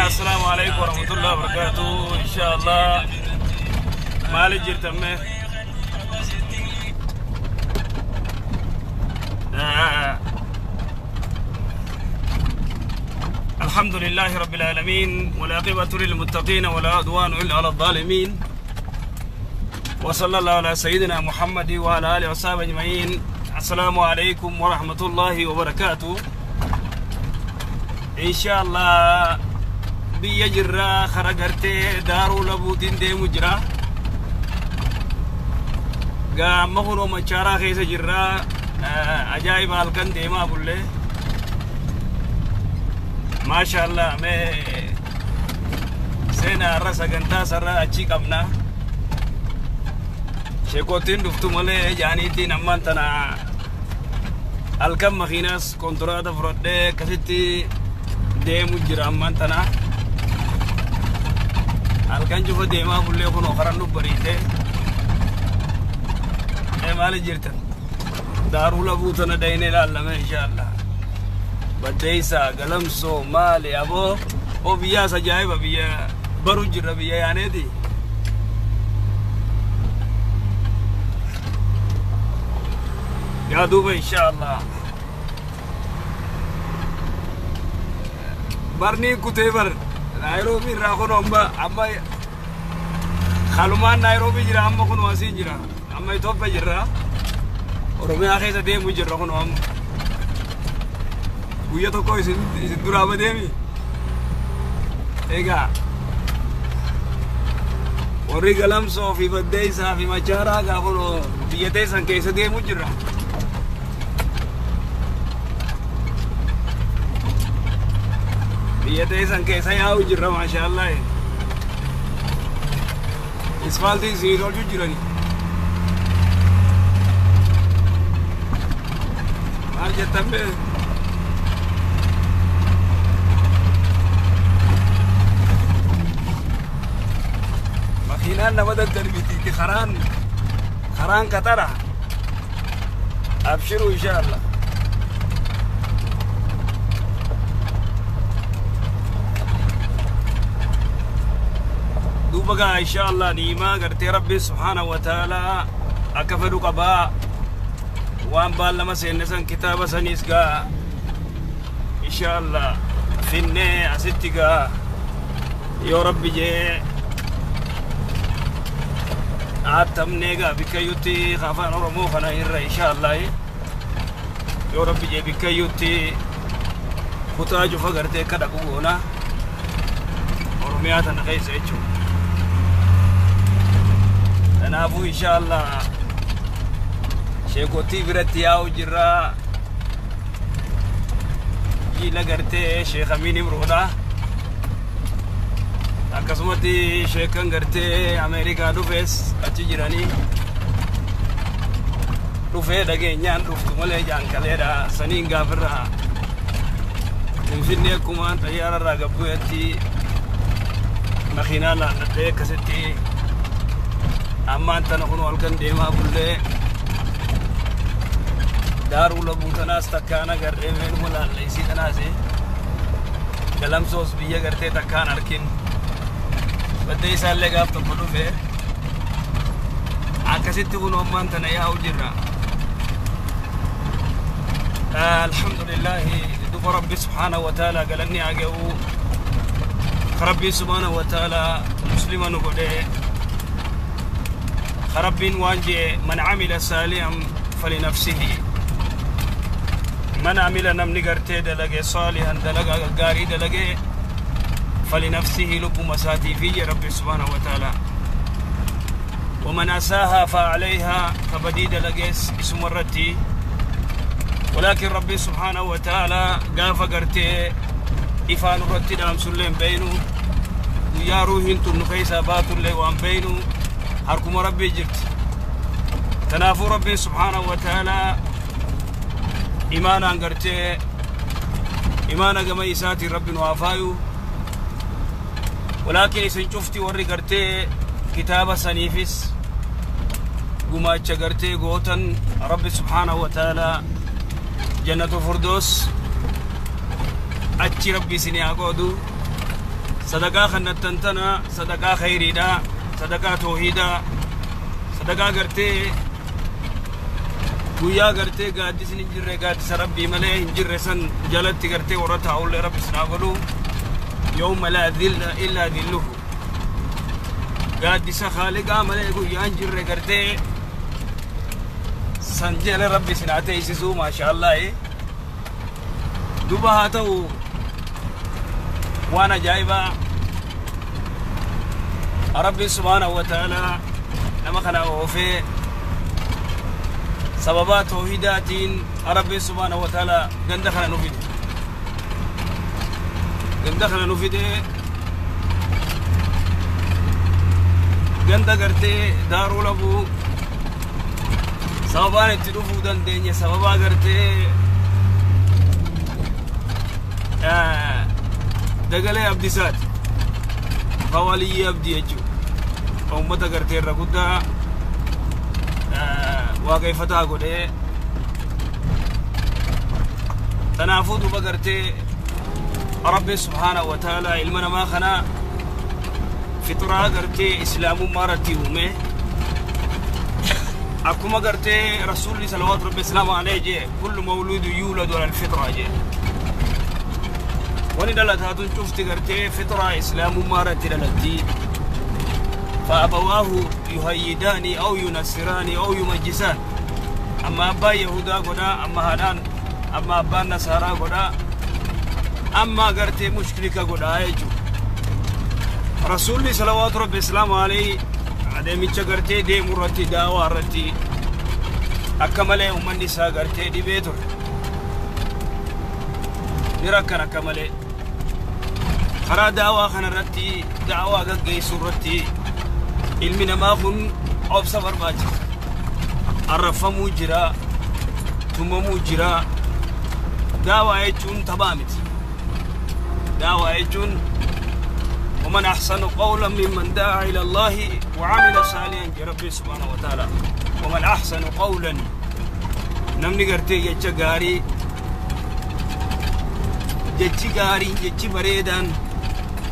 السلام عليكم ورحمة الله وبركاته. إن شاء الله مالي جرتمه الحمد لله رب العالمين، والعاقبة للمتقين، ولا عدوان إلا على الظالمين، وصلى الله على سيدنا محمد وعلى آله وصحبه أجمعين. السلام عليكم ورحمة الله وبركاته. إن شاء الله biyya jirra kara gartee daaruu labuutiin deemu jira. Gaamma kunoo machaaraa keessa jirra. Ajaa'iba halkan deemaa bullee. Maashaallah mee seenaa irra sagantaa sarara achii qabna. Sheekootiin dhuftu malee jaaniitiin ammaan tana halkan makiinaas kontiraata fudhadhee akkasitti deemu jira ammaan tana. Halkan cufa deemaa bullee kunoo karan nu bariite. Mee maali jirtan? Daaruu labuu tana dhayinee ilaallame inshaallah. Baddeessa, galamsoo, maali aboo oo biyyaas ajaa'iba biyya baru jirra biyya yaaneeti. Yaa duuba inshaallah. Barni kutee bar Nairobi irraa kunoo amma kalumaan Nairobi jira, amma kunoo asiin jira, amma Itoophiyaa jirra, Oromiyaa keessa deemu jirra kunoo amma. Guyya tokko isin duraa badeemi. Egaa warri galamsoo fi baddeessaa fi machaaraa gaa kunoo biyya teessan keessa deemu jirra. Biyya teessan keessa yaa'u jirra maashaallah. Isfaaltiin isinii tolchu jirani. Maal jettan bee? Makiinaan nama daddarbitiiti karaan katara. Abshiru inshaallah. Duuba gaa inshaallah niimaa gartee Rabbi subhaanahu wa ta'aalaa akka fedhu qabaa. Waan baallama seenne san kitaaba saniis gaa inshaallah finnee asitti gaa yoo Rabbi jee aattamnee gaa bikkayyutti afaan Oromoo kana irra inshaallah yoo Rabbi jee bikkayyutti kutaa cufa gartee akka dhaqu goona Oromiyaa tana keessa jechuudha. Kanaafuu inshaallah sheekotii biratti yaa'u jirra. Jiila gartee Sheekh Amiin Ibroodha. Akkasumatti sheekan gartee Ameerikaa dhufes achi jiranii. Dhufee dhageenyaan dhuftu malee jaankaleedha saniin gaafirraa Finfinnee akkumaan xayyaararraa gabbu'etti makiinaa laalladhee akkasitti ammaan tana kun halkan deemaa bullee Daaruu Labuu tanaas takkaan agarree meenuma laalla isii tanaas galamsoos biyya gartee takkaan arkin baddee isaallee gaaf tokko dhufe akkasitti kun ammaan tana yaa'u jirra. Alhamdulillahi, duba Rabbi subhaanahu wa ta'ala galanni haa ga'u. Rabbi subhaanahu wa ta'ala muslima nu godhee. Rabbiin waan jee: man amila saalihan falinafsihi. Man amila, namni gartee dalage, saalihan, dalagaa gaggaarii dalage, falinafsihi, lubbuma isaatiifi je Rabbi subhaanahu wa ta'ala. ومن أساها فعليها، كبدي دلقيس اسم الرتي. ولكن ربي سبحانه وتعالى قاف قرتي إفان الرتي دام سلم بينو ويا روحين تن خيسا باتو اللي وان بينو حركم ربي جرت. تنافو ربي سبحانه وتعالى إيمانا قرتي إيمانا كما إساتي ربي نوافايو. ولكن إسن شفتي وري قرتي كتاب سنيفس gumaacha gartee gootan Rabbi subhaanahu wa ta'ala jannatu furdoos achi Rabbi isinii haa qoodu. Sadaqaa kannattan tana sadaqaa khayriidha, sadaqaa toohiidha, sadaqaa gartee guyyaa gartee gaaddisni hin jirre, gaaddisa Rabbii malee hin jirre san jalatti gartee warra taa'ullee Rabbi isin haa godhu. Yawma laa dhilla illaa dhilluhu, gaaddisa khaaliqaa malee guyyaa hin jirre gartee san jala Rabbi isin haa teessisuu. Maasha Allah. Duba haa ta'u, waan ajaa'ibaa Rabbi subhaanahu wa ta'ala nama kana oofee sababaa toohidaatiin Rabbi subhaanahu wa ta'ala ganda kana nu fide, ganda kana nu fide, ganda gartee Daaruu Labuu. Sababaan itti dhufuu dandeenye sababaa gartee Dagalee Abdisaati, Hawaliyyii Abdii jechuudha. Uummata gartee irra guddaa waaqeffataa godhee. Tanaafuu duba gartee Rabbi subhaanahu wa ta'ala ilma namaa kana fixuraa gartee islaamummaa irratti uume. Akkuma gartee Rasuulli salawaatu Rabbi islaamu alayhi jee: kullu mawluudu yuuladu ala alfitra jee. Wani dhalataatun cufti gartee fixraa islaamummaa irratti dhalatti. فأبواه يهيداني أو ينصراني أو يمجسان، أما أبا يهودا قدا، أما هادان، أما أبا نصارى قدا، أما قرتي مشكلة قدا يجو. رسول صلوات ربي السلام عليه adeemicha gartee deemu irratti, daawaa irratti akka malee uummanni isaa gartee dhibee ture ni rakkan. Akka malee karaa daawaa kana irratti, daawaa gaggeessuu irratti ilmi namaa kun obsa barbaachisa. Arrafamuu jira, tumamuu jira. Daawaa jechuun taphaa miti. Daawaa jechuun ومن أحسن قولا ممن دعا إلى الله وعمل صالحا ربي سبحانه وتعالى. ومن أحسن قولا، namni gartee jecha gaarii, jechi gaarii, jechi bareedaan,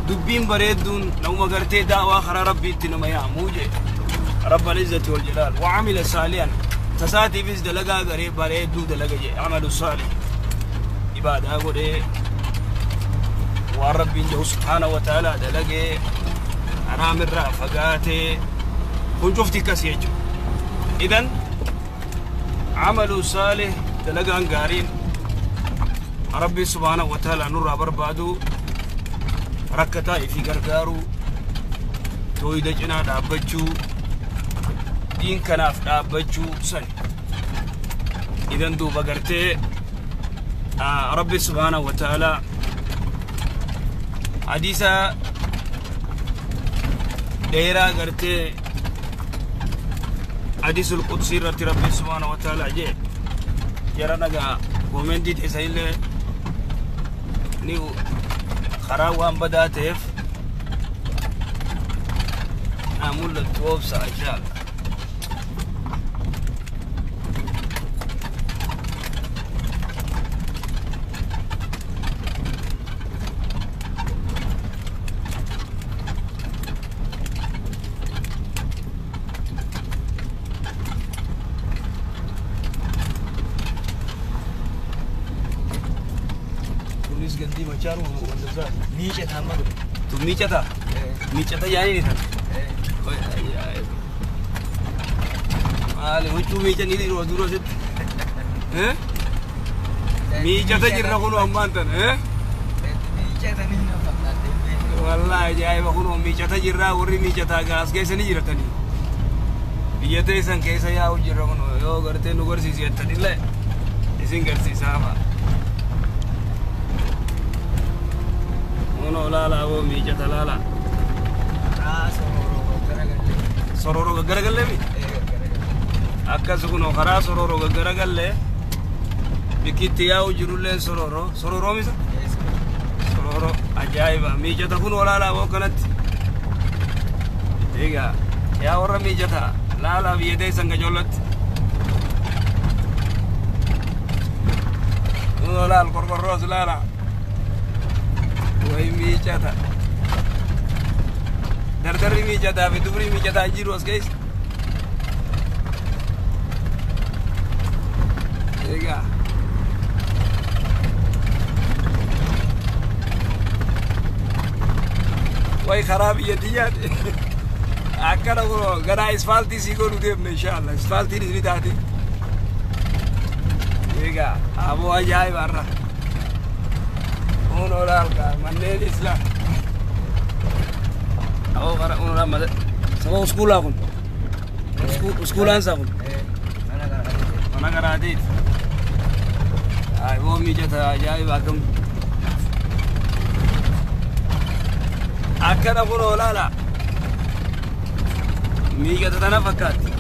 dubbiin bareedduun nama gartee daawaa karaa Rabbiitti nama yaamuu jee رب العزة والجلال. وعمل صالحا، tasaatiifis dalagaa garee bareedduu dalaga jee. عمل صالح ibaadaa godhee, waan Rabbiin jedhu subhaana wa ta'ala dalagee, haraamirraa fagaatee, kun cufti akkas jechuudha. Idan عمل صالح, dalagaan gaariin Rabbi subhaana wa ta'ala nurraa barbaadu rakkataa ifii gargaaruu, tooyida cinaa dhaabbachuu, diin kanaaf dhaabbachuu sani. Idan duuba gartee Rabbi subhaana wa ta'ala hadiisa dheeraa gartee Hadiisul Qudsii irratti Rabbiin subhaanahu wa ta'ala jee jara dhagaa koomentii teessa illee ni karaa waan badaa ta'eef naa mul'attu obsa inshallah. Kunis gandii machaaru wanda zaati. Miicata amma godhe. Tu miicata? Miicata yaani tan. Maali huccuu miicanii dhiiroo dura sitti. Miicata jirra kunoo ammaan tan. Miicatanii na fakkaate. Wallaahi ajaa'iba kunoo miicata jirraa warri miicataa gaas keessa ni jiratanii. Biyya teessan keessa yaa'u jirra kunoo yoo gartee nu garsiisi jettanillee isin garsiisaa fa'a. Kunoo laala aboo miicata laala. Karaa sororoo garagallee. Sororoo gaggaragallee mi? Akkas kunoo karaa sororoo gaggaragallee bikkitti yaa'u jirullee sororoo. Sororoo misa? Sororoo ajaa'iba miicata kunoo laala aboo kanatti. Egaa yaa warra miicata laala biyya teessan gajoollotti. Kunoo laal qorqorroos laala. Way miicata. Dardarri miicataa fi dubri miicataa hin jiru as keessa. Egaa. Way karaa biyya tiyyaati. Akkana kunoo gara isfaaltii sii godhu deemna inshallah. Isfaaltiin isni taati. Egaa aboo ajaa'iba har'a. Kunoo laal kaa manneen islaam. Aboo karaa kunoo laal mata. Saba uskuulaa kun. Uskuulaan isaa kun. Mana karaateeti. Mana karaateeti. Aboo miicata ajaa'iba akkam. Akkana kunoo laala. Miicata tana fakkaatti.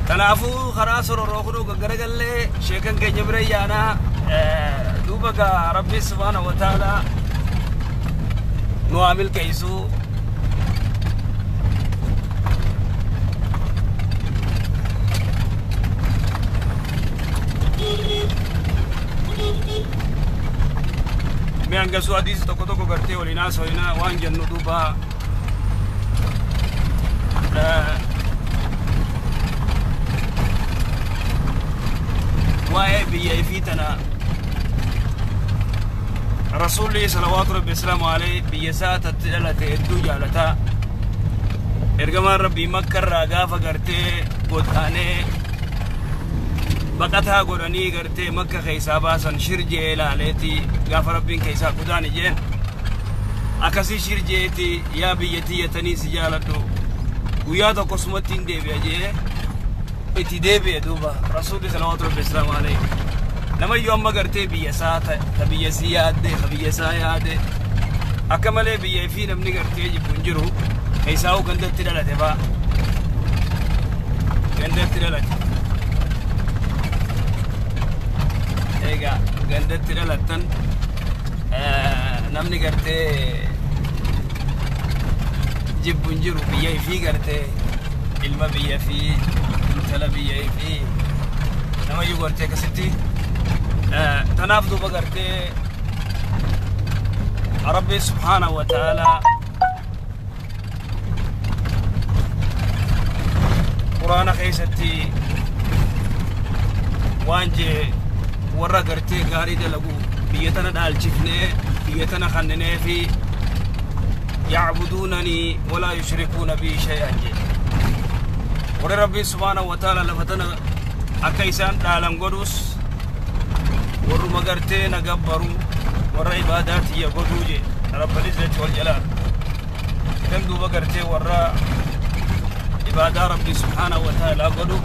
Kanaafuu karaa sororoo kunuu gaggaragallee sheekan keenya bira yaanaa duuba gaa Rabbi subhaanahu wa ta'ala nu haa milkeessuu. Mee hangasuu hadiisi tokko tokko gartee waliin haasofnaa waan jennu duuba waa'ee biyya ifii tana Rasuulli salawaatu rabbi islaamu alayhi biyya isaa tatti dhalate hedduu jaalataa. Ergamaan Rabbii Makka irraa gaafa gartee godaanee baqataa godhanii gartee Makka keessaa baasan shirjee ilaaleeti gaafa Rabbiin keessaa godaani jeen akkasii shirjeeti yaa biyya tiyyatanii si jaaladhu guyyaa tokko sumatti hin deebi'a jee itti deebi'e duuba Rasuulli salawaatu rabbi islaamu alayhi. Namayyuu amma gartee biyya isaa ta biyya sii yaadde ka biyya isaa yaade akka malee biyya ifii namni gartee jibbu hin jiru keessaa'uu gandatti dhalate fa'a. Gandatti dhalate. Egaa gandatti dhalattan namni gartee jibbu hin jiru biyya ifii gartee ilma biyya ifii intala biyya ifii namayyuu gartee akkasitti tanaaf duuba gartee Rabbi subhaanahu wa ta'ala Quraana keessatti waan jee warra gartee gaarii dalagu biyya tana dhaalchifnee biyya tana kanneenee fi yacbuduunanii walaa yushrikuuna bii shay'an jee. Warri Rabbi subhaanahu wa ta'ala lafa tana akka isaan dhaalan godhus warruma gartee na gabbaru warra ibaadaa tiyya godhuu jee Rabbal izzati wal jalaal. Idan duuba gartee warra ibaadaa Rabbi subhaanahu wa ta'ala godhu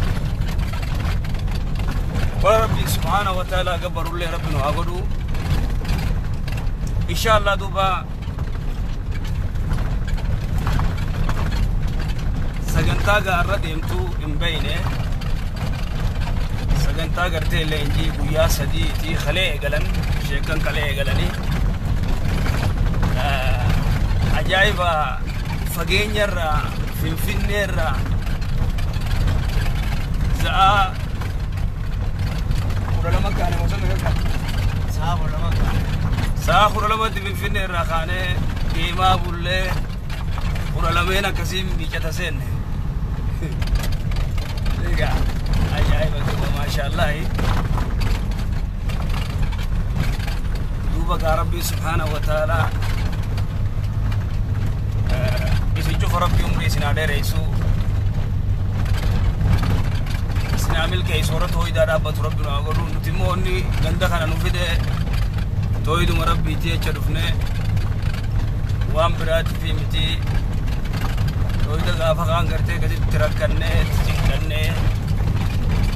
warra Rabbi subhaanahu wa ta'ala gabbarullee Rabbi nu haa godhu. Insha Allah duuba Sagantaa gaarra deemtuu hin beeyne sagantaa gartee leenjii guyyaa sadiitii kalee eegalan sheekan kalee eegalanii ajaa'iba fageenyarraa finfinneerraa sa'aa 12 kaane osoo meeqa Sa'a 12 kaane. Sa'a 12tti finfinneerraa kaanee deemaa bullee 12 akkasiin miicata seenne. Egaa ajaa'iba duuba maashaallahi. Duuba gaa Rabbii subhaanahu wa ta'aalaa isin cufa Rabbii umrii isin haa dheeressu. Isin haa milkeessu warra tooyidaa dhaabbatu Rabbi nu haa godhu. Nuti immoo inni ganda kana nu fide tooyiduma Rabbiitti jecha dhufne waan biraatti fi miti. Tooyida gaafa kaan gartee gaditti rakkannee itti cinqannee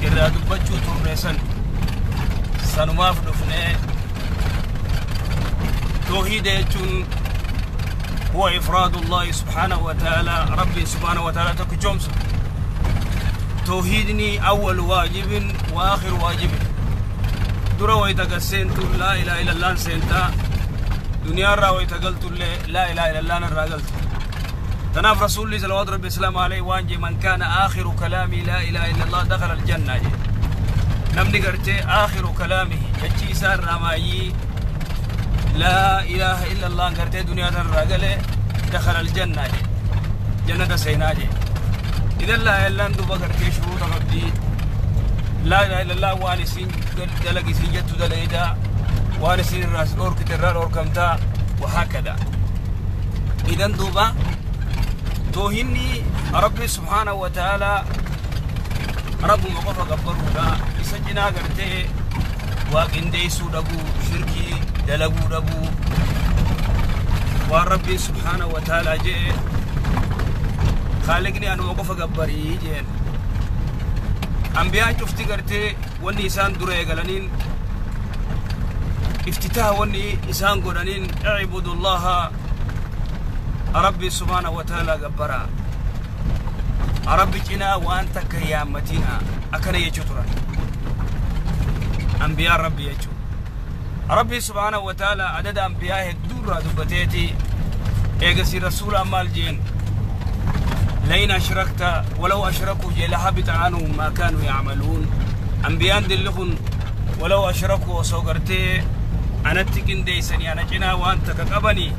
irraa dubbachuu turre san sanumaaf dhufne. Toohida jechuun huwa ifraadullahi subhaanahu wa ta'ala rabbiin subhaanahu wa ta'ala tokkichoomsa. Toohidni awwal waajibin wa aakhir waajibin. Dura wayita gasseentu laa ilaaha illallaan seentaa duniyaarraa wayita galtullee laa ilaaha illallaan irraa galtu. تناف رسول الله صلى الله عليه وسلم عليه وانجي من كان آخر كلامي لا إله إلا الله دخل الجنة جي. نمني قرتي آخر كلامه جتشي سار رمايي لا إله إلا الله قرتي دنيا الرجل دخل الجنة جي. جنة سينا جي. إذا لا إلا أن دوبا قرتي شروط ربي لا إله إلا الله واني سين دلقي سين جتو دلقيدا واني سين الراس أورك ترار أوركمتا وهكذا. إذا دوبا توهني ربي سبحانه وتعالى رب مقفى قبرودا إسجنا قرتي واقن ديسو دبو شركي دلقو دبو والربي سبحانه وتعالى جي خالقني أنا مقفى قبري جين أنبياء شفتي قرتي واني إسان دري قلنين افتتاح واني إسان قرنين اعبدوا الله ربي سبحانه وتعالى قبرا ربي جنا وأنت كيامتنا أكن يجترا أنبياء ربي يجو ربي سبحانه وتعالى عدد أنبياء الدورة دبتيتي إيجسي رسول أمال جين لئن أشركت ولو أشركوا لحبط عنهم ما كانوا يعملون أنبياء دلهم ولو أشركوا وصوغرتي أنا تكن ديسني أنا جنا وأنت كقبني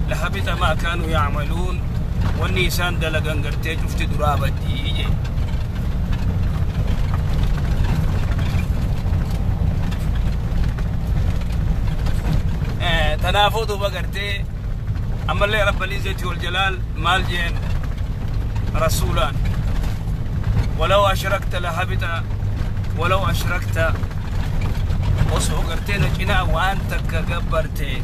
لحبط ما كانوا يعملون والنيسان دلقان قرتي شفت درابة دي تنافضوا بقرتي أما اللي رب العزة والجلال مال جين رسولان ولو أشركت لحبط ولو أشركت وصو قرتي نجنا وأنت كقبرتي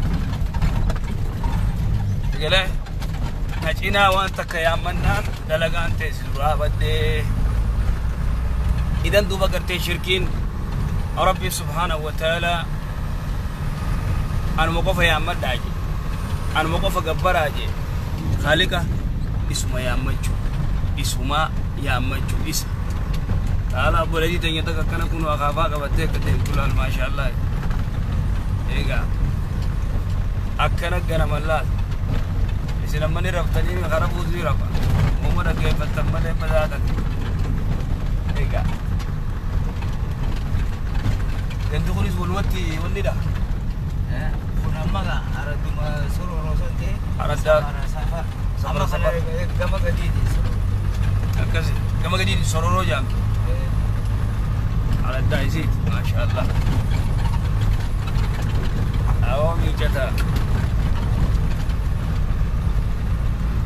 قال نجينا وانت كيامنا دلقان تيسرا بدي إذن دوبا قرتي شركين ربي سبحانه وتعالى أنا موقفة يا مداجي أنا موقفة قبراجي خالقة اسمه يا مجو اسمه يا مجو اسم تعالى أبو لدي تنيتك كنا كنا أخافا قبتك تقول ما شاء الله إيجا أكنا كنا ملال isin amma ni raftanii gara buusii rafa uuma dhaggeeffattan malee madaatan egaa gandi kunis walumatti wannidha Kun amma gaa aradduma sororoo san ta'e Araddaa safara Safara, amma kana gama gadiiti sororoo. Akkasi gama gadiiti sororoo jaamtu araddaa isiiti maasha allah awoo miicataa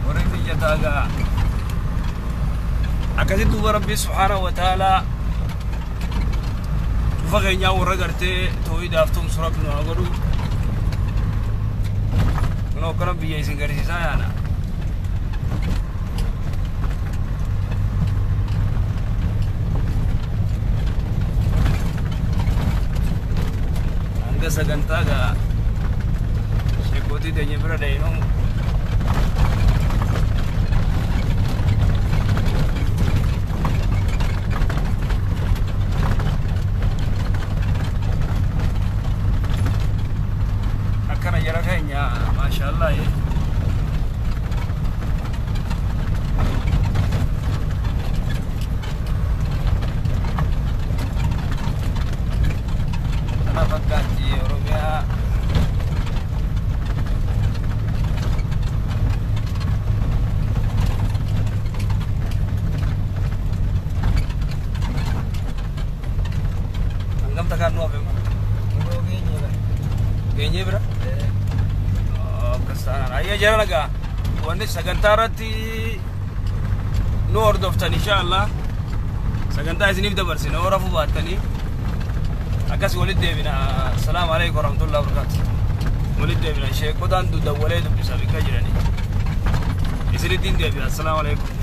warri miicataa gaa akkasitti duuba rabbi subhaanahu wa ta'aalaa cufa keenyaa warra gartee tooyidaaf tumsu rabbi nu haa godhu kunoo akkana biyya isin garsiisaa yaana hanga sagantaa gaa sheekootii teenya bira deemu. takkaan nu hafe. Kunoo geenye bara. Geenyee bira. Akkas taanaan. Ayya jara nagaa. Wanni sagantaa irratti nu hordoftan insha Allah. Sagantaa isiniif dabarsina yoo rafuu baattanii. Akkas walitti deebina. Assalaamu alaikum warahmatullahi wabarakatuh. Walitti deebina. Sheekotaan dawwalee dubbisa bikka jiranii. Isinitti hin deebina. Assalaamu alaikum.